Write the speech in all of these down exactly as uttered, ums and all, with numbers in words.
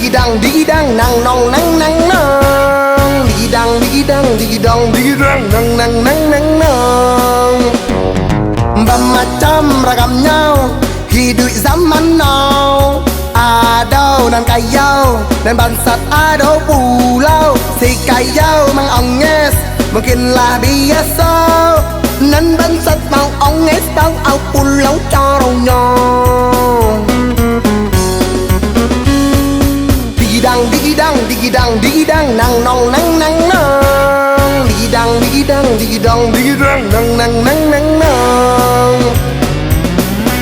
Digidang, digidang, nang nong, nang nang nong. Digidang, digidang, digidang, digidang, nang nang nang nang nong. Bamacam ragamnyo hiduik zaman now. Ado nan kayo, nan bansat ado pulo. Si kayo maongeh, mungkin lah biaso. Nan bansat maongeh, tau au pulo caronyo. Digidang, digidang, digidang, digidang, nang nong, nang nang nong. Digidang, digidang, digidang, digidang, nang nang nang nang nong.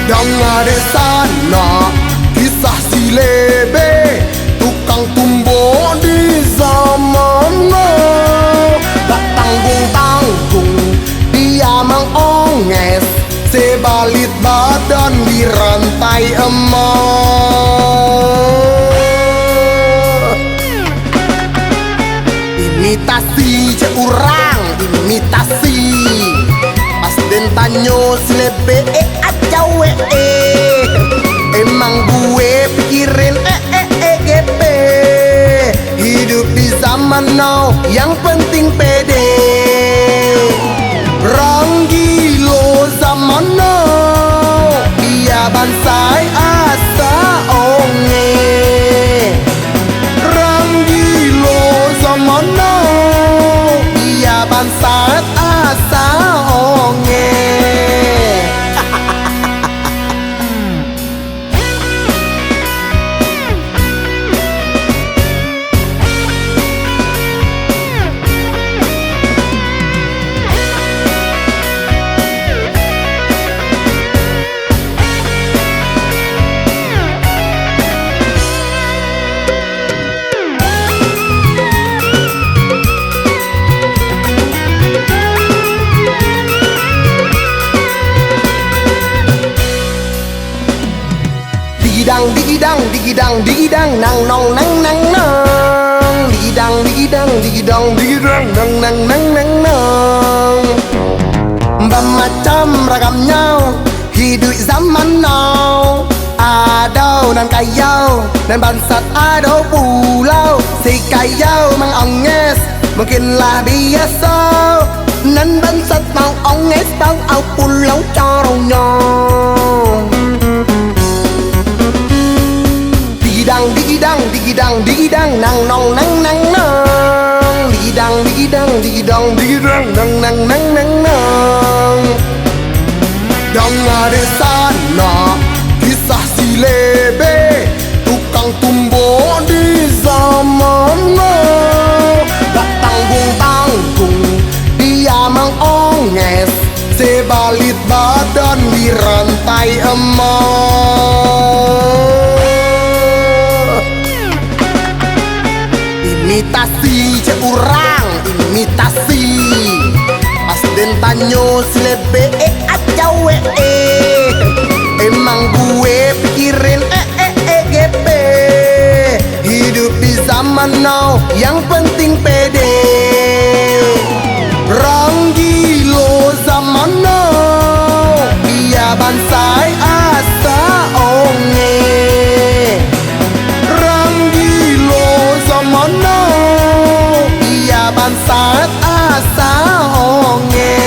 Danga dek sanak, kisah si Lebe, tukang tumbok di zaman now. Dak tanggung-tanggung, dia maongeh, sebalit badan dirantai emas. Imitasi cek urang, imitasi. Pas den tanyo si Lebe, eh, acau, eh, eh. Emang gue pikirin, eh, eh, eh, G P. Hidup di zaman now, yang penting pede. Rang gilo zaman now, dia bansai asa ongeh. Rang gilo zaman now, dia bansai asa ongeh. Digidang, digidang, digidang, digidang, nang nong, nang nang nong. Digidang, digidang, digidang, digidang, nang nang nang nang nong. Bamacam ragamnyo hiduik zaman now. Ado nan kayo, nan bansat ado pulo. Si kayo maongeh, mungkin lah biaso. Nan bansat maongeh, tau au pulo caronyo. Digidang, digidang, digidang, digidang, nang nong, nang nang nong. Digidang, digidang, digidang, digidang, nang nang nang nang nong. Danga dek sanak, kisah si Lebe, tukang tumbok di zaman now. Dak tanggung-tanggung, dia maongeh, sebalit badan dirantai emas. Imitasi cek urang, imitasi. Pas den tanyo si Lebe, eh, acau, eh, eh. Emang gue pikirin, eh, eh, eh, G P. Hidup di zaman now, yang penting pede. Rang gilo zaman now, dia bansai asa ongeh. Rang gilo zaman now, dia bansai asa ongeh.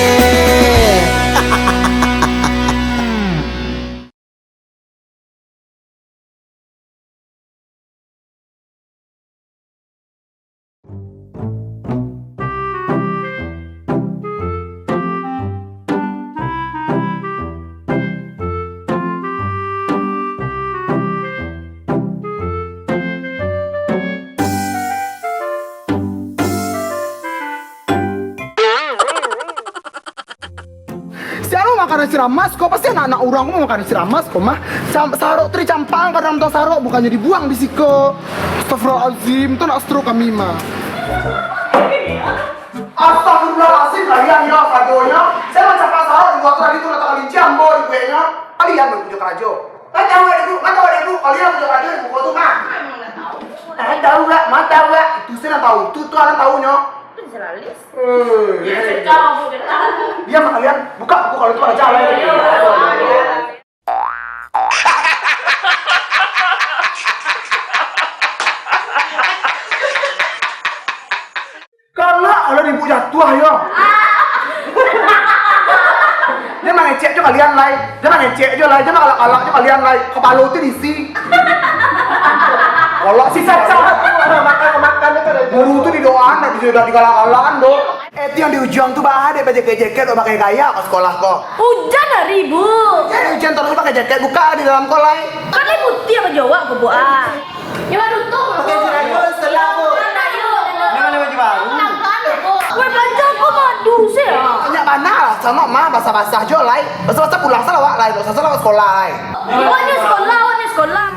Sialan makanan si Ramas ko, pasti anak-anak urang ko makanan si Ramas ko mah. Cam-, sarok tu dicampang ka dalam tong sarok, bukannyo dibuang di siko. Astagfirullahalazim, tu nak stroke kami mah. Astagfirullahalazim, kalian yo sadonyo. Saya mancampak sarok di luar tu tadi tu, lah tangah lincah ambo dibueknyo. Kalian nan punyo karajo. Nggak tahu ada tu, nggak tahu ada tu. Kalian punyo karajo di muko tu mah. Emang nggak tahu. Nggak tahu nggak, mana tahu nggak. Itu saya nggak tahu, itu tu orang tahunya. Itu jurnalis. Eh, dia mah kalian buka buku kalau itu pada jalan. Iya, iya, iya. Ngecek jo kalian lai. Jangan ngecek jo lai. Jangan galak-galak jo kalian lai. Kapalo tu diisi. Walak si caca. Makan, makan tu kan. Guru tu didoaan, dak digalak-galakan doh. Eh, tu yang di ujuang tu, bah, dek bajeket-jeket, dek pakai gaya ka sekolah ko. Ujan hari, Bu. Jadi ujan terus pakai jaket, buka di dalam ko lai. Kan lai putiah baju awak ko, Bu, ah. Nyawa tutup, Bu. Pakai baju sekolah, Bu. Nyawa baju baru. Weh, baju ko madu sih, ah. Banyak bana lah, sama mah basah-basah jo lai. Basah-basah pulang salah awak lai, basah salah awak sekolah lai. Awak ni sekolah, awak ni sekolah.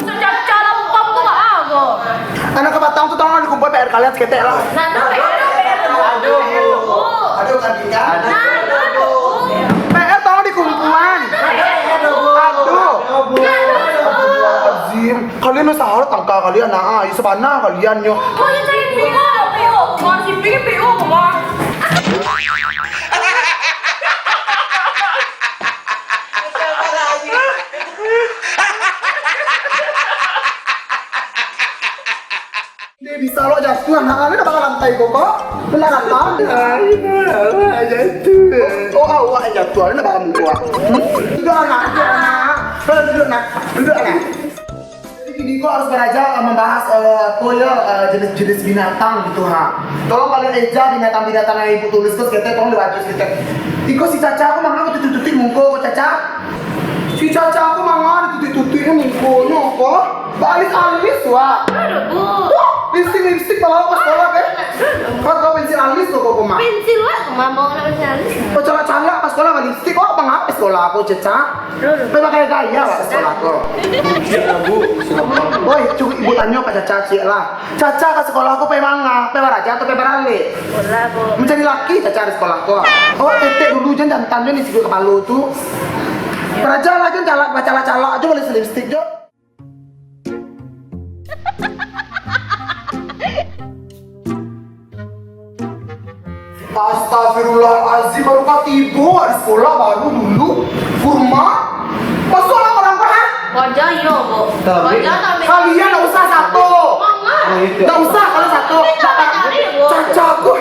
Sacaca lampam tu baa ko? Anak kapatang tu tolong dikumpul P R kalian saketek lah. Nah, tu P R, P R. Aduh, Bu. Aduh, kan, kan? Nah, tu, Bu. P R tolong dikumpulan. Aduh. Azim, kalian usaha tangka kalian, nah, ah, sabana kalian nyo. Oh, ya, cari P O, P O. Masih pikir P O, Bang. Dia bisa lo jatuah, nah, ini dah bakal lantai kok, kok. Benar kan, Bang? Jatuah. Oh, awak yang jatuh, ini bakal muka. Hmm? Sudah, anak, sudah, anak. Sudah, duduk, nak. Duduk, nak. Jadi, kini ko harus baraja, eh, mambahas, eh, apo yo, eh, jenis-jenis binatang gitu, ha. Tolong kalian eja binatang-binatang yang ibu tulis ko saketek, tolong dibaco saketek. Iko si Caca ko manga ditutuik-tutuik muko ko, Caca. Si Caca ko manga ditutuik-tutuik mukonyo ko. Baalis-alis, wak. Aduh, Bu. Wah, lipstik-lipstik bawa ke sekolah, kan? Kau tahu pensil alis tu, kok, Mak? Pensil, wak. Mama nak pensil alis. Kau calak-calak pas sekolah, lipstik, kok, manga sekolah, kok, Caca? Pai pakai gaya, wak, sekolah ko. Siap lah, Bu. Siap, Bu. Woi, cukuik ibu tanyo ka Caca ciek lah. Caca ka sekolah ko pai manga, pai baraja atau pai baralek? Sekolah, Bu. Mancari laki Caca di sekolah ko. Oh, tetek dulu, jan jantan jan di siko kapalo tu. Baraja lah, jan calak, bacalak-calak jo, bali lipstik jo. Astagfirullahalazim, baru ka tibo di sekolah, baru dulu kurma. Masuaklah ka dalam, ha? Wajar iyo, Bu. Tapi wajar tapi kalian ndak usah sato. Mama. Ndak usah kalian sato. Tapi tak tarik, Bu. Caca ko.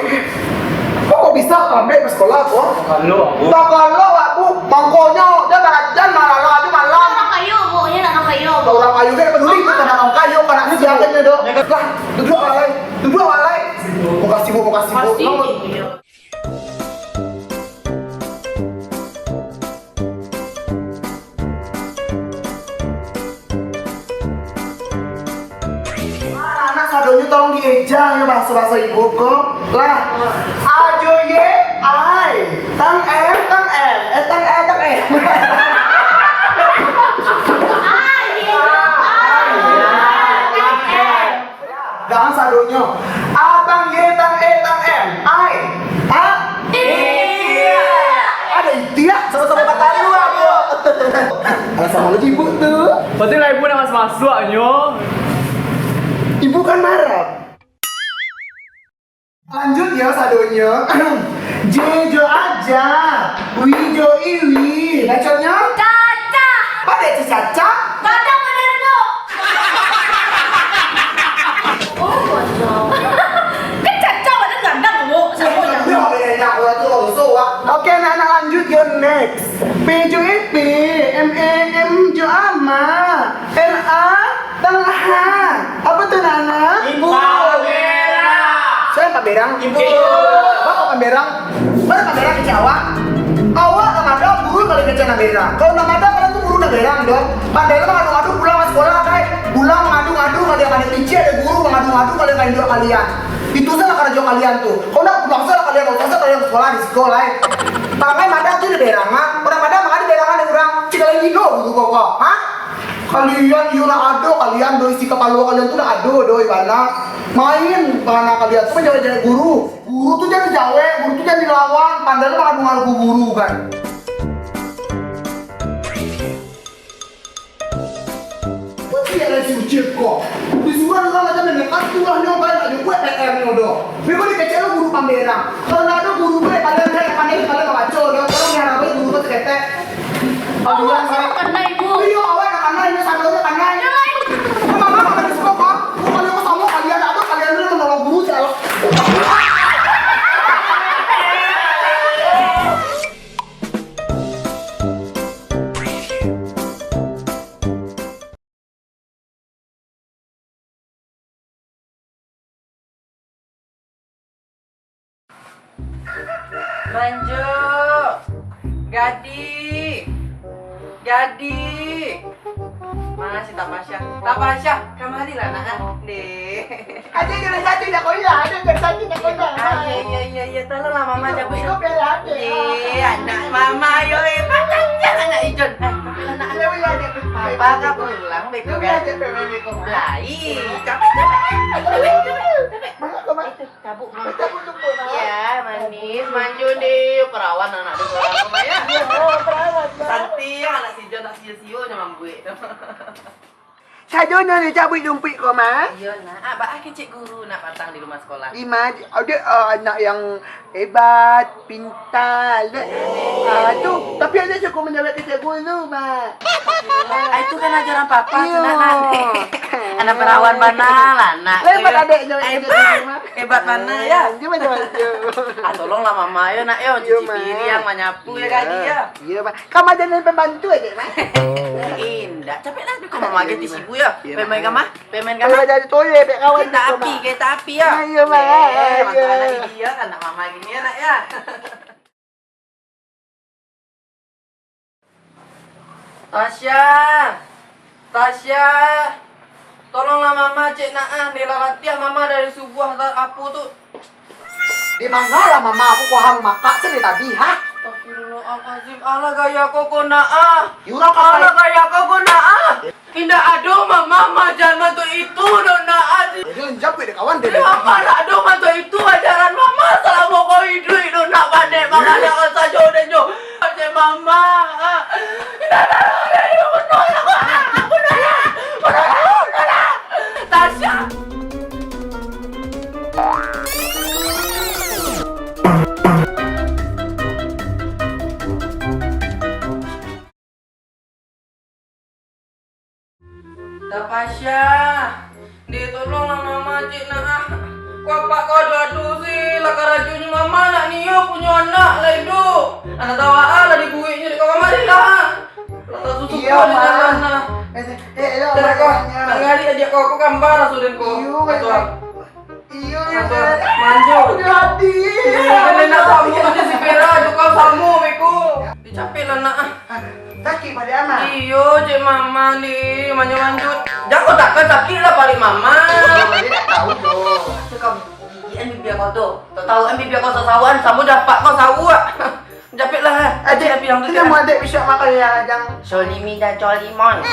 Kok, kok bisa lambek ka sekolah ko? Kalau, Bu. Kalau, Bu. Mangkonyo, jan, jan malala, jan malam. Urang kayo, Bu. Iyo nak urang kayo, Bu. Urang kayo, dak paduli, Bu, kana urang kayo, kana sia nyo, dok. Lah, duduak lah, lai. Duduak lah, lai. Makasih, Bu, makasih, Bu. Makasih. Anak sadonyo tolong dieja yo bahaso-bahaso ibu ko. Lah. A jo ye, ai. Tang M, tang M. Eh, tang M, tang M. Jangan sadonyo. A tang Y tang E tang M. Ai. A. Iya. Ada itiak, sama-sama kata lu, Bu. Alah, sama lagi ibu tu. Berarti lah ibu nak masuk-masuk nyo. Ibu kan marah. Lanjut ya sadonyo. J jo aja. Wi jo iwi. Bacanya? Caca. Pada caca? Kadang bener, Bu. Oh, kocok. Kan caca badan gadang, Bu. Sama jangan. Oke, anak-anak, lanjut yo, next. P jo E P, M E M jo ama, R A tang ha. Apa tu, anak-anak? Ibu. Pamberang. Siapa pamberang? Ibu. Bapak pamberang. Mana pamberang kecek awak? Awak nak madah guru kalau kecek nak berang. Kalau nak madah kalian tu guru nak berang doh. Pandai lah mangadu-ngadu pulang ka sekolah, kai. Pulang mangadu-ngadu, kalau yang ada picik ada guru mangadu-ngadu, kalau yang indak kalian. Itu salah karajo kalian tu. Kau nak pulang salah kalian, kau salah kalian sekolah di sekolah, eh. Tangan madah tu ada berangan. Orang madah mangadu berangan dengan orang. Cik lain gilo guru kau, kau. Ha? Kalian iyo nak ado, kalian doh isi kapalo kalian tu nak ado doh, ibana. Main bana kalian tu manjawek-jawek guru. Guru tu jan dijawek, guru tu jan dilawan, pandai lo mangadu-ngadu guru kan. Kok tidak ada si Ucil kok? Disuruh orang aja mendekat, tulah nyoba nak jemput P R nyo doh. Beko dikecek lo guru pamberang. Kalau nak ado guru tu, eh, kalian, kalian pandai, kalian baca doh. Kalau miara guru tu seketek. Awak salah pandai, Bu. Iyo, awak nak pandai, ini sadonyo pandai. Yang lain. Memang awak pandai semua, Pak. Kalau yang sama, kalian ada, kalian dulu menolong guru, salah. Manjo. Gadih. Gadih. Mana si Tapasya? Tapasya, kamarilah, Nak, ah. Deh. Ado jurusan tu nak kolah, ado jurusan tu nak kolah. Ah, iya, iya, iya, iya. Tolonglah Mama cabut. Iko piala ado. Deh, anak Mama, yo, eh, pandang jangan anak Ijon. Ah, tapi anak. Iya, iya, iya. Papa ka pulang, beko. Iya, iya, iya, iya. Lai, capek, capek. Capek, capek, capek. Mana kau, Mak? Itu, cabut, Mama. Cabut tu, Mak. Iya, manis, manjo deh. Perawan anak tu, Mama, ya. Iya, oh, perawan, Mak. Santiang anak si Ijon, nak sio-sio je mambuek tu. Sadonyo ni cabuik lumpuik ko, Ma? Iyo, Nak. Ah, baa kecek guru nak patang di rumah sekolah? Ima, ado, ah, anak yang hebat, pintar, dek. Ah, tu, tapi anak suko manjawek kecek guru, Ma. Ah, itu kan ajaran papa tu, Nak, Nak. Iyo. Anak perawan bana lah, Nak. Hebat adek jawek kecek guru, Ma. Hebat bana, ya? Ah, gimana, Ma? Ah, tolonglah Mama, yo, Nak, yo. Iyo, cuci piring, manyapu, ya, Kak, ya. Iyo, Ma. Kama jadi pembantu aja, Ma. Indak, capek lah, kau Mama ganti sibu, ya. Iyo, Ma. Pemain kama? Pemain kama? Kalau jadi toilet, dek kawan. Kereta api, kereta api, ya. Ah, iyo, Ma. Eh, iyo. Mantap anak ini, ya, anak Mama gini, ya, Nak, ya. Tasya! Tasya! Tolonglah Mama cek Naah, ni lah latiah Mama dari subuah ta-, apo tu. Di mano lah Mama, aku kuahang makak se dari tadi, ha? Astagfirullahalazim, alah gaya koko Naah. Yura, alah gaya koko Naah. Indak ado Mama majan mantun itu, Dona Aziz. Jadi, lanjam pun dek kawan, dek. Mama ndak ado mantun itu ajaran Mama salamo kau iduik, Dona. Panek Mama, jangan sajo, Denjo. Panek Mama. Indak ado, Dona. Tasya. Tapasya, dek, tolonglah Mama cek Naah. Kok apak kau ado-ado se, lah karajonyo Mama nak nio punyo anak lai do. Anak tawa lah dibueknyo dek kau kamari lah. Lah susu kau di dalam nah. Eh, eh, eh, elok, cek kau, elok. Nak ngari aja kau, kau gambar lah sudah kau. Iyo, elok. Iyo, manjo. Jadi. Iyo, nak samo je si Pera, jo kau samo, beko. Dicapek lah, Nak. Sakik parik Mama? Iyo, cek Mama ni, manjo-manjo. Jangan kau takkan sakik lah parik Mama. Dia tak tahu, doh. Tu kau gigian bibia kau tu. Tak tahu kan bibia kau sasawan, samo dapat kau sawak. Capek lah. Adek, tapi yang tu tu nama adek bisa makan ya, Jang. Solimi dan Colimon.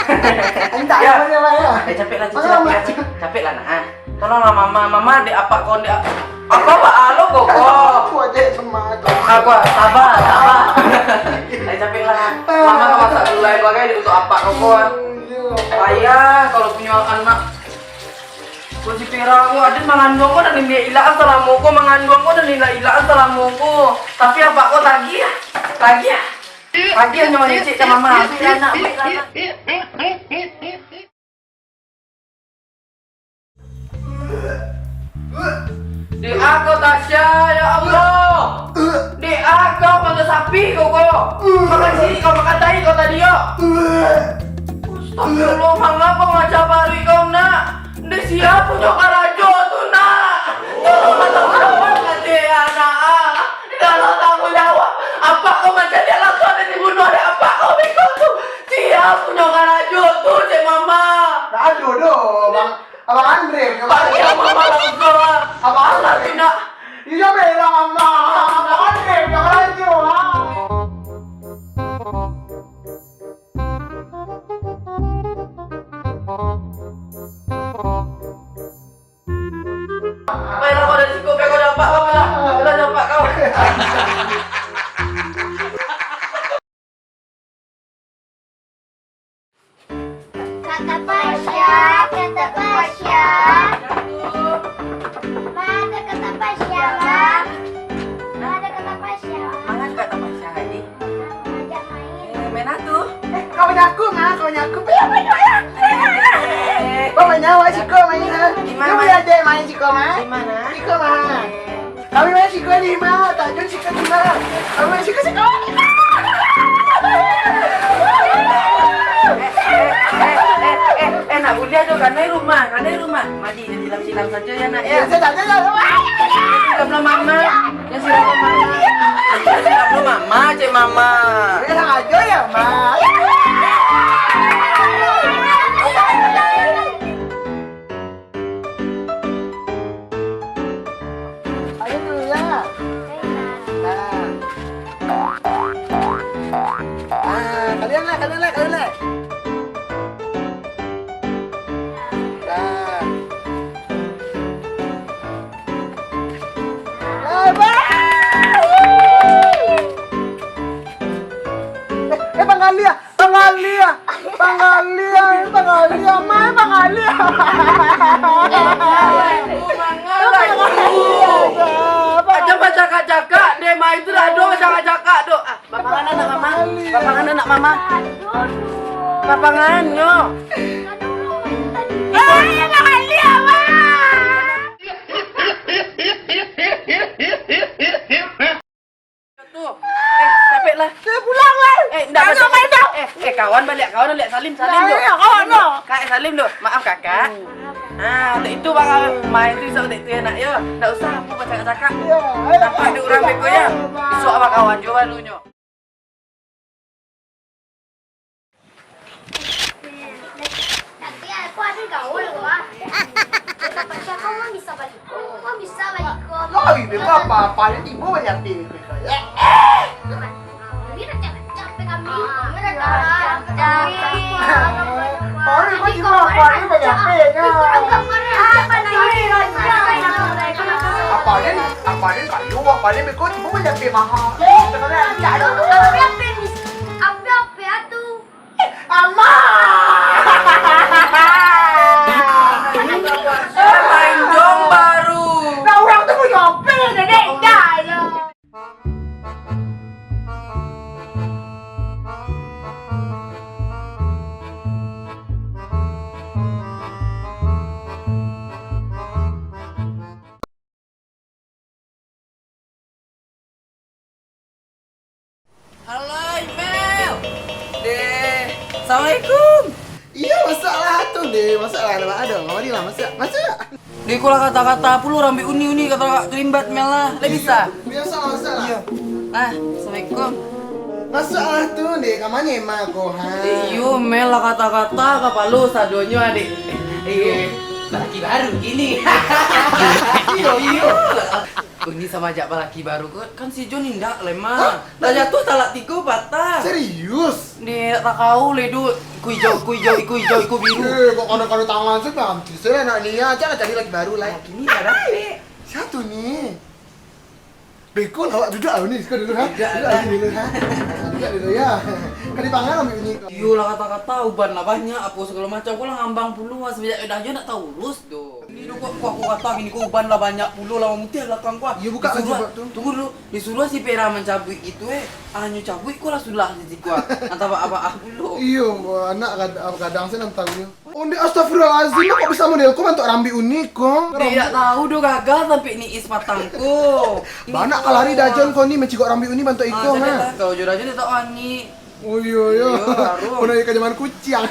Entah ya. Apa dia, Bang, ya. Eh, capek lah, capek lah, capek lah, Nak, ah. Tolonglah Mama, Mama dek apak kau dek apa, apa alo kau, kau? Aku adek sama tu. Aku, sabar, sabar. Eh, capek lah. Mama kan masak gulai bagai untuk apak kau, kau, ah. Iya. Payah kalau punya anak. Ko si Pera ko, aden manganduang ko nan indak ilak salamo ko, manganduang ko nan indak ilak salamo ko. Tapi apak ko tagih, tagih. Tagih nyo ngecek ka Mama. Ambiak lah, Nak, ambiak lah, Nak. Dek ako Tasya, ya Allah. Dek ako, manga sapi kau ko. Makan sirih kau, makan tai kau tadi yo. Astagfirullah, manga kau maca paruik kau, Nak. Ndeh sia punyo karajo tu, Nak. Tolong tangguang jawab lah, Dek, anak, ah. Tolong tangguang jawab. Apak kau mancaliak langsung ado dibunuah dek apak kau beko tu. Sia punyo karajo tu, cek Mama. Dak ado doh, Bang. Abang Andre punyo karajo. Panggil Mama langsung, ah. Abang Andre. Nak. Iyo, belah, Mama. Abang Andre punyo karajo, ah. Baiklah, kau dari siko, biar kau dapat kau lah. Biar dapat kau. Kak Tapasya, Kak Tapasya. Ma, ada Kak Tapasya, Ma. Ma, ada Kak Tapasya, Ma. Mangan Kak Tapasya tadi? Ajak main. Eh, main apa tu? Eh, kawan aku, Ma, kawan aku. Ayo, ayo, ayo. Eh. Bawanya awak siko main, ha. Di mana? Dia boleh ajak main siko, Ma. Di mana? Siko, Ma. Eh. Kami main siko ni, Ma. Tajun siko ni, Ma. Kami main siko, siko ni, Ma. Eh, eh, eh, eh, eh, nak buliah tu, kanai rumah, kanai rumah. Madi, dia silam-silam saja ya, Nak, ya. Ya, saya tak ada lah. Silam-silam Mama. Ya, silam Mama. Aja bacakak-cakak, deh, main tu dah ado bacakak-cakak tu. Ah, bapangan anak mama, bapangan anak mama. Bapangan nyo. Tu. Eh, capek lah. Sudah pulang lah. Eh, ndak. Jangan main dah. Eh, eh, kawan baliak, kawan baliak. Salim, salim tu. Kawan tu. Kak, eh, salim tu. Maaf, Kakak. Ah, untuk itu, Bang, main tu, isok tu, ya, nak, yo. Ndak usah, aku bacakak-cakak. Nampak dek urang beko, ya. Isok abang kawan juo balunyo. Tapi aku ada gaul, wah. Tapi aku mah bisa balik. Kok bisa balik kok? Lagi beko apa-apa, dia tibo banyak pilih beko. Eh, eh. Ini dah capek, capek kami. Ini dah capek. Baru kau tibo apa, ini banyak pilih. Apa ni? Apa ni? Kayu, apa ni? Beko tibo banyak pilih mahal. Sebenarnya ada. Apa ni? Apa, apa tu? Amak! Main jong baru. Nah, urang tu punyo H P, dedek, dah, yo. Halo, Mel. Deh, assalamualaikum. Iyo, masuklah tu, deh. Masuklah, ada, ada. Marilah, masuk. Masuk. Deh, kau lah kata-kata pulo, rambik uni-uni, kata kak kerimbat, Mel lah. Lah bisa? Biasalah, masuklah. Iyo. Ah, assalamualaikum. Masuklah tu, deh. Ka mano emang kau, ha? Iyo, Mel lah kata-kata, kapalo sadonyo, adik. Iyo. Laki baru kini. Iyo, iyo. Uni samajak balaki baru ko, kan si John indak lai mah. Hah? Lah jatuah talak tigo patah. Serius? Ni tak tahu lai, Duk. Iku ijau, iku ijau, iku ijau, iku biru. Eh, kok kado-kado tangan se, ganti se lah nak ni. Cak lah cari laki baru lai. Nah, kini dah dapek. Sia tu ni? Beko lah awak duduk lah ni, suka dulu, ha? Duduk lah ni dulu, ha? Duduk dulu, ya. Kan dipangan ambil ni. Iyo lah, kata-kata uban lah banyak, apo segalo macam. Ko lah ngambang pulo, semenjak dah jo nak taurus doh. Ni doh, kok, kok aku kata gini, ko uban lah banyak pulo, lah mamutih belakang ko. Iyo, buka laju bak tu. Tunggu dulu, disuruah si Pera mancabuik gitu, eh. Anyo cabuik ko lah sulah si ko. Antah bak abak ah pulo. Iyo, anak kad-, kadang se nan tahu nyo. Ondeh, astagfirullahalazim, kok bisa model ko bantuak rambik uni ko? Dek, dak tahu doh, gagah sampai ni is patang ko. Banyak kalari dajon ko ni, mancigok rambik uni bantuak iko, ha. Kalau jo dajon tak wangi. Oh iyo, iyo. Iyo, baru. Pernah ikan zaman kuciang.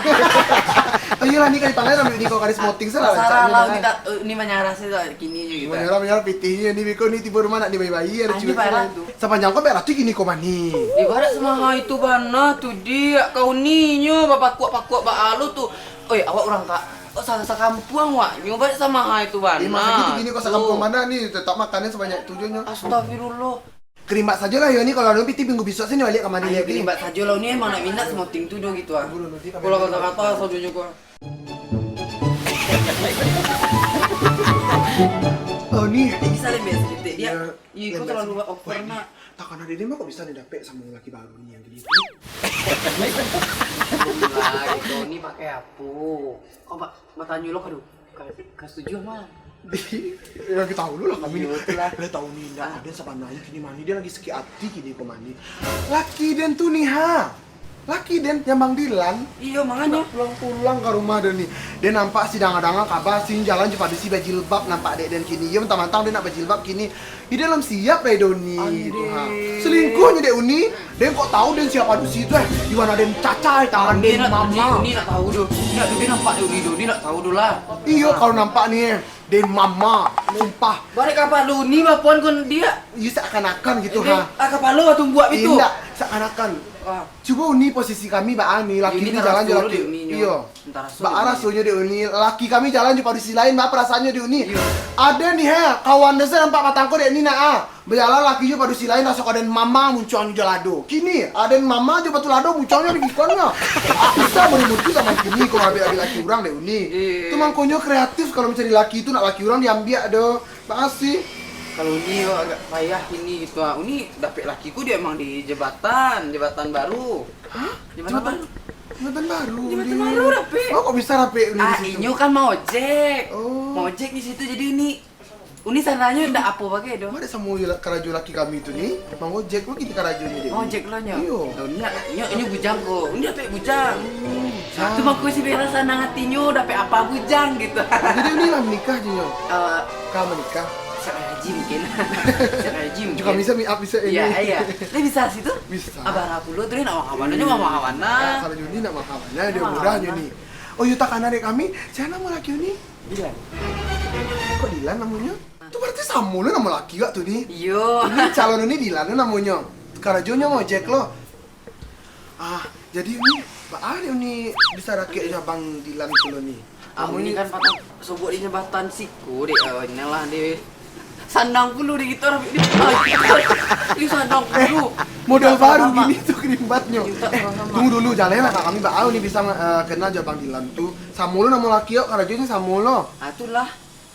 Oh iyolah, ni kan dipanggil rambik uni ko, karis moting salah. Salah lah, ni tak, eh, ni manyarah saja kini je gitu. Manyarah, manyarah pitih ni, ni biko ni tibo rumah nak dibayi-bayi, ada ciwek parah tu. Sapanjang ko merah tu kini ko mani. Ibarat samaha itu bana tu, Dik. Kau ni nyo bapakuak-pakuak baalu tu. Oi, awak urang ka-, oh, sa-, sakampuang wak nyo, baiak samaha itu bana. Eh, masa gitu gini kau sakampuang bana ni, tetap makannya sebanyak tu jo nyo. Astagfirullah. Kerimbat sajo lah yo ni, kalau anu piti minggu bisuak sini baliak kamari lagi. Kerimbat sajo lah ni, emang nak minat semoting tu jo gitu ah. Kalau kata-kata sajo nyo kau. Oh ni. Eh, bisa lembek seketek dia. Iyo, iko terlalu over nak. Takana dek den mah kok bisa ni dapek samo laki baru ni yang gini. Lah, iko ni pakai apo? Kau ba-, batanyo lo kadu. Ka, ka setuju mah. Yo, kito tahu dulu lah kami ni. Iyo, itulah. Lah tahu ni ndak, den sabananyo kini mah ni, den lagi sakik ati kini ko mah ni. Laki den tu ni ha. Laki den, yang Bang Dilan, iyo, manganyo pulang-pulang ka rumah den ni. Den nampak si danga-danga kaba, si jalan jo padusi bajilbab, nampak dek den kini. Iyo, mantang-mantang den nak bajilbab kini. Ih, den lah siap lai den ni tu ha. Selingkuh nyo dek uni, den kok tahu den siap padusi tu eh. Di mano den cacai tangan den mama. Uni nak tahu doh. Uni nak tahu doh lah. Iyo, kalau nampak ni eh. Den mama, sumpah. Barek kapalo uni bapuan kon dia. Iyo, seakan-akan gitu ha. Ah, kapalo batumbuak bitu. Indak, seakan-akan. Cubo uni posisi kami baa ni, laki ni jalan jo laki. Iyo. Baa rasonyo dek uni, laki kami jalan jo padusi lain, baa perasaannyo dek uni. Ado ni ha, kawan den se nampak patang ko dek ni nak ah. Bajalan laki jo padusi lain, raso ka den mama muncuang jo lado. Kini, aden mama jo batu lado muncuangnyo di gikuannyo. Bisa murimuti zaman kini, kok maambiak-ambiak laki urang dek uni. Tu mangkonyo kreatif kalau mancari laki tu, nak laki urang diambiak doh. Makasih. Kalau uni agak payah kini gitu ah. Uni dapek laki ko dia emang di jabatan, jabatan baru. Hah? Jabatan baru? Jambatan baru. Jambatan baru rapek. Oh, kok bisa rapek Uni di situ? Ah, inyo kan maojek. Oh. Maojek di situ, jadi Uni, Uni sananyo ndak apo bagai doh. Mano samo yo la-, karajo laki kami tu ni, mangojek lo kini karajonyo dek Uni. Maojek lo nyo? Iyo. Lo Uni, inyo, inyo bujang ko. Uni dapek bujang. Hmm, nah, tu mangko si Bella sanang atinyo, dapek apa bujang gitu. Jadi Uni lah manikah jo nyo? Eh, ka manikah? Siap haji mungkin. Siap haji mungkin. Juga bisa meet up, bisa ini. Iya, iya. Lah bisa situ? Bisa. Abah pulo tu nak mahawana, hmm, nyo mahawana. Nah, kalau Uni nak mahawana, dia murah nyo ni. Oh, iyo takana dek kami, sia namo laki Uni? Dilan. Kok Dilan namonyo? Tu berarti samo lo namo laki kak tu ni. Iyo. Uni calon Uni Dilan lo namonyo. Karajonyo ngojek lo. Ah, jadi Uni, baa dek Uni bisa rakek jo Abang Dilan tu lo ni? Ah, Uni kan patang sobok di jambatan siko, dek, ah, inilah, dek. Sanang pulo di gitar, di, di sanang pulo. Eh, modal baru gini tu kerimbatnyo. Eh, tunggu dulu, jaleh lah, kami baa Uni bisa, eh, kenal jo Abang Dilan tu. Samo lo namo laki kak, karajonyo samo lo. Ah, itulah.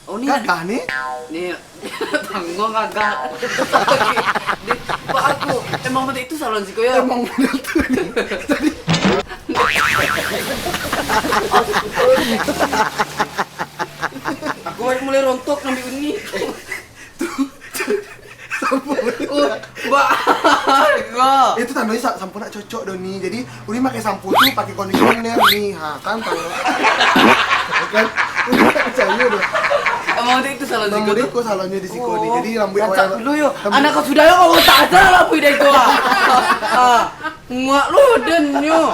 Oh, ni gagah ni. Ni tangguang gagah. Dek, Pak, aku emang betul itu salon siko yo. Emang bener tu ni. Tadi aku baru mulai rontok ngambil Uni. Tu, tu, sampo. Oh, Ba-, Itu tandonyo sa-, sampo nak cocok doh ni. Jadi, Uni makai sampo tu pakai kondisioner ni. Ha, kan tau. Kan? Uni tak picayo doh. Emang itu salon siko tu? Emang itu salonnyo di siko ni. Oh, jadi, rambuik rancak awal dulu yo. Anak kau sudah yo, kau tak ada rambuik dari tu, ah. Ah, muak lo den nyo.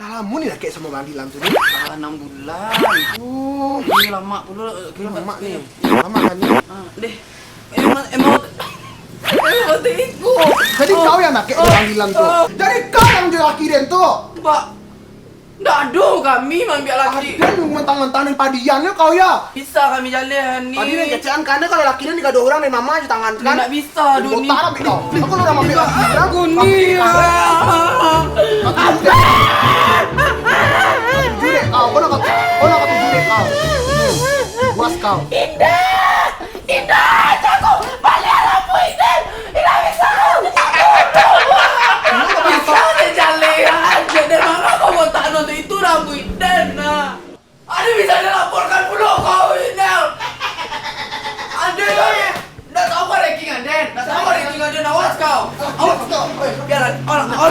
Lah lamo ni rakek samo Bang Dilan tu ni? Lah anam bulan. Oh. Ini lamak pulo, eh, Ini lamak ni. Lamak kan ni? Ah, deh. Emang, emang, emang tiku. Jadi kau yang rakek Bang Dilan tu? Oh. Jadi kau yang jo laki den tu? Mbak, ndak ado kami maambiak laki. Aden mentang-mentang nan padian yo kau yo. Bisa kami jaleh ni. Tadi nan kecekan, karano kalau laki nan digaduah urang, nan mama jo tangan kan? Ndak bisa, Duni. Botak rambut kau. Aku lah urang ambil laki urang. Aku ni, ah. Aku judek kau, kau nak kau, kau nak kau judek kau. Puas kau. Indah! Indah, jago! Baliak lampu, Indah! Indah bisa! Bisa dijaleh aja, dari mano kau botak non tu? Itu rambut Indah, nah. Aden bisa dilaporkan pulo kau, Inel. Aden, ndak tahu kau ranking Aden. Ndak tahu kau ranking Aden, awas kau. Awas kau. Biar, awas kau.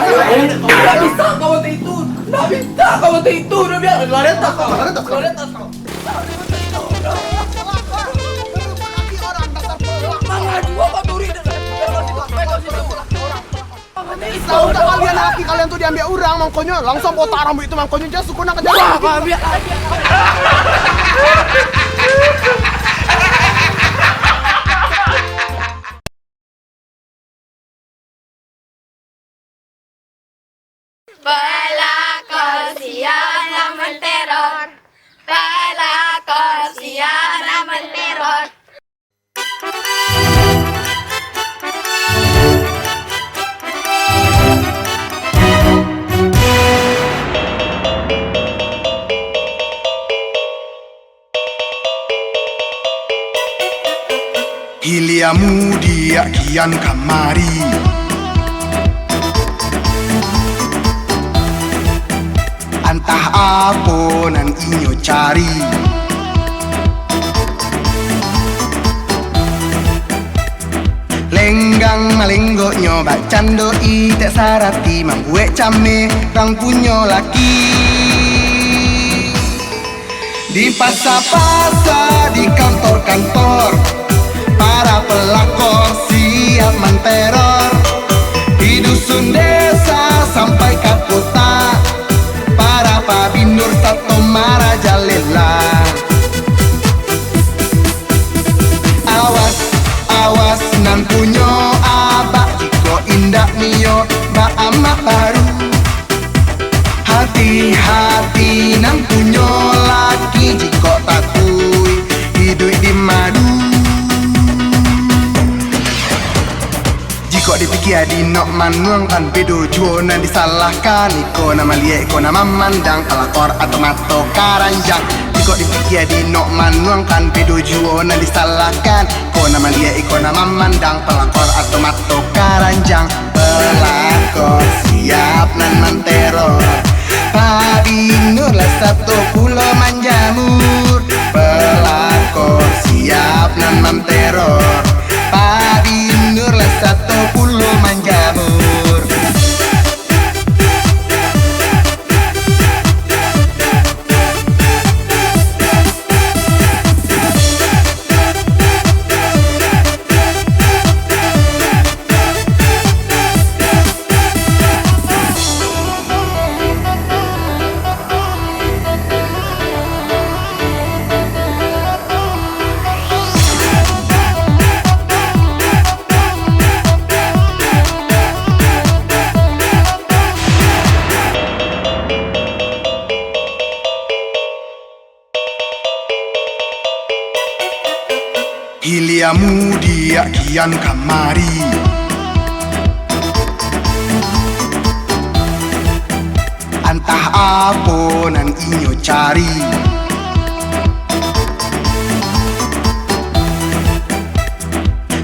Ndak bisa kau macam itu. Ndak bisa kau macam itu. Udah biar. Lari atas kau. Lari atas kau. Lari atas kau. Mangadu kau turi. Biar kau situ. Biar kau situ. Tahu tak kalian, laki kalian tu diambiak urang, mangkonyo langsung botak rambuik tu, mangkonyo jan suko nak ka jalan. Wah, ambiak. Pelakor sia nan menteror. Pelakor sia nan menteror. Hilia mudiak kian kamari. Antah apo nan inyo cari. Lenggang malenggoknyo, bak cando itek sarati, mambuek cameh rang punyo laki. Di pasa-pasa, di kantor-kantor, para pelakor siap manteror. Di dusun desa sampai ka kota, para pabinur sato marajalela. Awas, awas, nan punyo abak, jikok indak nio baamak baru. Hati-hati nan punyo laki, jikok takuik iduik di madu. Jikok dipikia dinok manuangkan, bedo juo nan disalahkan. Iko nan maliek, iko nan mamandang, palakor atau mato karanjang. Jikok dipikia dinok manuangkan, bedo juo nan disalahkan. Iko nan maliek, iko nan mamandang, palakor atau mato karanjang. Pelakor siap nan manteror. Yak kian kamari, antah apo nan inyo cari.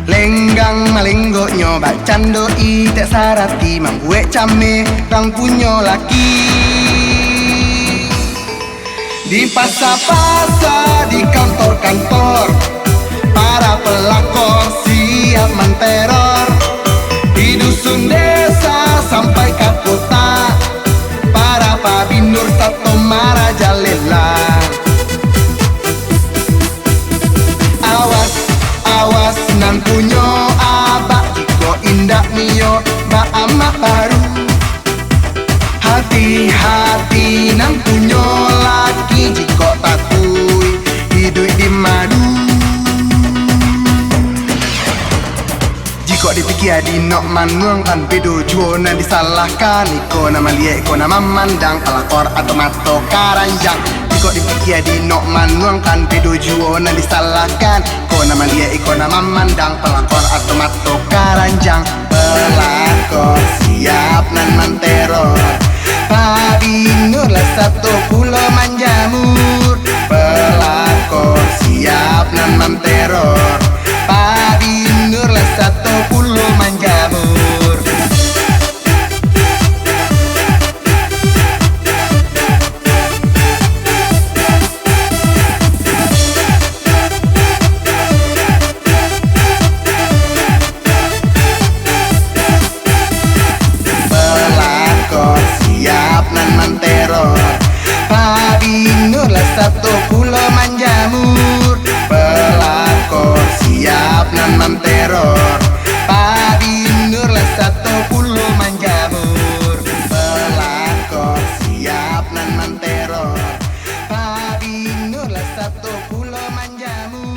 Lenggang malenggoknyo, bak cando itek sarati, mambuek cameh rang punyo laki. Di pasa-pasa, di kantor-kantor, para pelakor siap manteror. Di dusun desa sampai ka kota, para pabinur sato marajalela. Awas, awas nan punyo abak, jikok indak nio baamak baru. Hati-hati nan punyo laki, jikok takuik iduik di madu. Jikok dipikia dinok manuang, kan bedo juo nan disalahkan. Iko nan maliek, iko nan mamandang, palakor atau mato karanjang. Jikok dipikia dinok manuang, kan bedo juo nan disalahkan. Iko nan maliek, iko nan mamandang, palakor atau mato karanjang. Pelakor siap nan manteror, pabinur lah sato pulo manjamur. Pelakor siap nan manteror, pabinur lah sato pulo manjamur. Pelakor siap nan manteror, pabinur lah sato pulo manjamur. Pelakor siap nan manteror, pabinur lah sato pulo manjamur. Pelakor siap nan manteror, pabinur lah sato pulo manjamur.